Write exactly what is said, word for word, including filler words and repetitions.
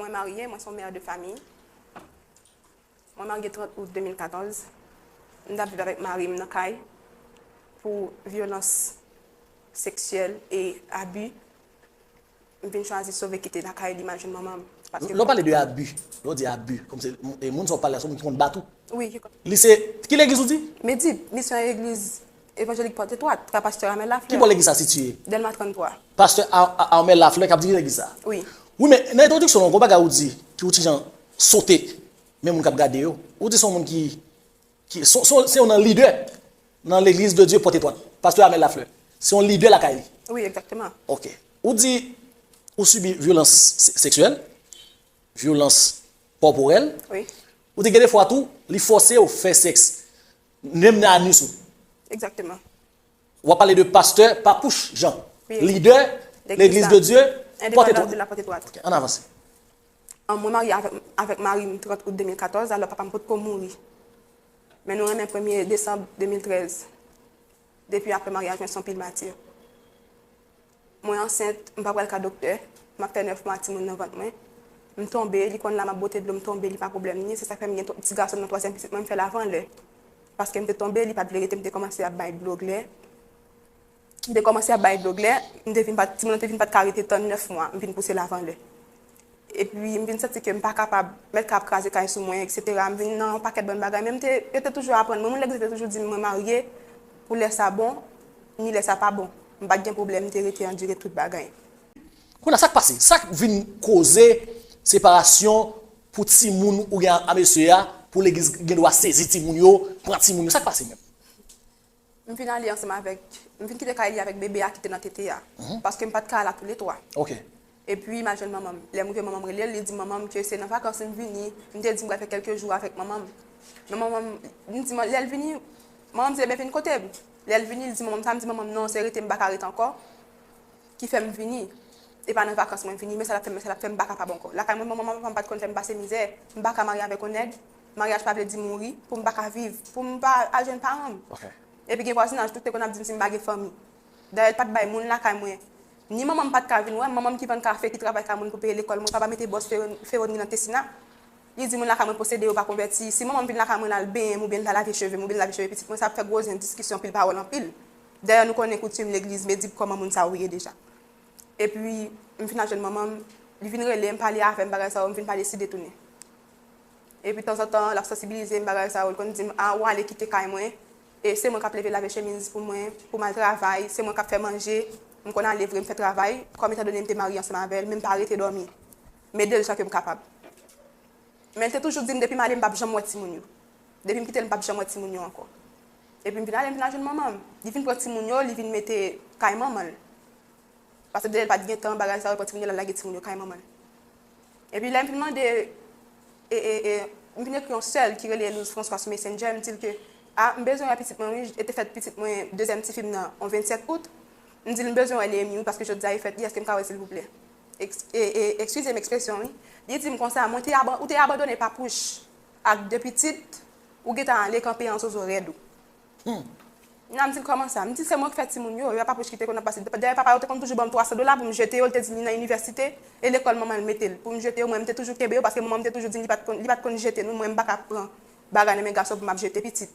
Mwen marye, mwen se yon mè de famiy. Mwen marye trant out de mil katòz. M t ap viv avèk mari m nan kay pou vyolans seksyèl e abi. M vin chwazi sove kite lakay li, m al jwenn manman m. Paske Lè w pale de abi, lè w di abi, kòmsi e moun sa w pale a se yon moun ki konn bat ou. Wi, ki konn. Li se, ki legliz ou di? Medib, misyon legliz evanjelik Pòt Etwat, ka pastè Amel Lafleur. Ki bò legliz sa sitiye? Dèlma tranntwa. Pastè A- A- Armel Lafleur k ap dirije legliz sa. Wi. Wi, men nan entwodiksyon w, gon bagay ou di ki ou ti jan sote, men moun k ap gade yo. Ou di se yon moun ki, ki se, se, se yon nan lidè nan legliz de Dye Pòt Etwat. Pastè Armel Lafleur. Se yon lidè lakay li. Wi, egzakteman. Ok. Ou di ou sibi vyolans se- seksyèl, vyolans kòporèl. Wi. Ou di gen de fwa tou, li fòse w fè sèks. Menm nan anus ou. Egzakteman. W ap pale de pastè Papouch Jean, Wi. lidè Legliz Legliz la. de Dye, Pòt Etwat. de la Pòt Etwat. Ok, ann avanse. An, mwen marye avèk, avèk mari m trant out de mil katòz, alò papa m potko mouri. Men nou renmen premye desanm de mil trèz. Depi apre maryaj mwen, se yon pil mati. Mwen ansent, m pa pral ka doktè. M ap fè nèf mwa timoun nan vant mwen. M tonbe, li konn la m ap bwote dlo, m tonbe, li pa pwoblèm ni. Se sa k fè m gen twa- ti gason nan twazyèm pitit mwen, m fè l avan lè. Paske m te tonbe, li pa t vle rete, m te kòmanse ap bay dlo glè. M te kòmanse ap bay dlo glè, m te vin pa t, timoun nan te vin pa t ka rete tann nèf mwa, m vin pouse l avan lè. Epi m vin santi ke m pa kapab, mèt ka ap kraze kay sou mwen, etsetera. M vin nan yon pakèt bann bagay, men m te, yo te toujou aprann mwen, moun legliz te toujou di m mwen marye pou lè sa bon, ni lè sa pa bon. M pa t gen pwoblèm, m te rete andire tout bagay. Kounye a, sa k pase? Sa k vin koze separasyon pou timoun ou gen a mesye a, pou legliz gen dwa sezi timoun yo, pran timoun yo? Sa k pase menm? M vin ale ansanm avèk, m vin kite kay li avèk bebe a ki te nan tete a. Paske m pa t ka al ak toulètwa. Ok. Epi m al jwenn manman m. Lè m rive, manman m rele l, li di manman m ke se nan vakans m vini. M te di m pral fè kèlke jou avèk manman m. Men manman m, m di, lè l vini, manman m di, "Ebyen, vin kote m." Lè l vini, li di manman m sa, m di manman m, "Non, se rete, m pa ka rete ankò." Ki fè m vini. E pa nan vakans mwen vini, men sa l ap fè m, men sa l ap fè m, m pa kapab ankò. Lakay mwen, manman m, papa m pa t konn fè m pase mizè. M pa ka marye avèk yon nèg. Maryaj pa vle di mouri. Pou m pa ka viv, pou m pa al jwenn paran m. Ok. Epi gen vwazinaj tou ki te konn ap di m si m pa gen fanmi. Dayè, l pa t bay moun lakay mwen. Ni manman m pa t ka vin wè m, manman m ki vann kafe, ki travay kay moun pou peye lekòl mwen, papa mete bòs Fewon-, Fewonri nan Tesina. Li di moun lakay mwen posede yo pa konvèti. Si manman m vin lakay mwen, l al benyen m oubyen l ta lave cheve m oubyen l lave cheve pitit mwen, sa ap fè gwo zen, diskisyon, pil pawòl anpil. Dayè, nou konnen koutim legliz, medib kòman moun sa yo ye deja. Epi, m fin al jwenn manman m, li vin rele m, pale avè m, bagay sa yo, m vin pa deside tounen. Epi, tanzantan, l ap sansibilize m, bagay sa yo, li konn di m, "A, ou ale kite kay mwen, e se mwen k ap leve lave chemiz pou mwen, pou m al travay, se mwen k ap fè manje." M konn ale vre, m fè travay, kòm etandone m te marye ansanm avè l, men m pa rete dòmi. M ede l jan ke m kapab. Men l te toujou di m, "Depi m ale, m p ap janm wè timoun yo. Depi m kite l, m p ap janm wè timoun yo ankò." Epi m vin ale, m vin al jwenn manman m. Li vin pran timoun yo, li vin mete kay manman l. Paske dèyè l pa t gen tan, bagay sa yo, l pran timoun yo, l al lage timoun yo kay manman l. Epi lè m vin mande, e, e, e, m vin ekri yon sè l ki rele Elouse François sou Messenger, m di l ke, "A, m bezwen wè pitit mwen, wi, e te fèt pitit mwen, dezyèm tifi m nan, yon vennsèt out." M di l, "M bezwen wè Néhémie, wi, paske jodi a e fèt li, èske m ka wè l, silvouplè?" Eks-, e, e, ekskize m ekspresyon, wi. Li di m konsa, "Mwen te aban-, ou te abandone Papouch ak de pitit, ou gentan ale kanpe an zozo rèd ou." Hmm. Nan m di l, "Kòman sa?" M di, "Se mwen k fè timoun yo, e pa Papouch ki te konn ap pase. Dayè, papa yo te konn toujou ban m twa san dola pou m jete yo, l te di li nan inivèsite, e lekòl manman l mete l. Pou m jete yo, mwen, m te toujou kenbe yo, paske manman m te toujou di m li pa t konn, li pa t konn jete nou, mwen, m pa ka pran bagay nan men gason pou m ap jete pitit."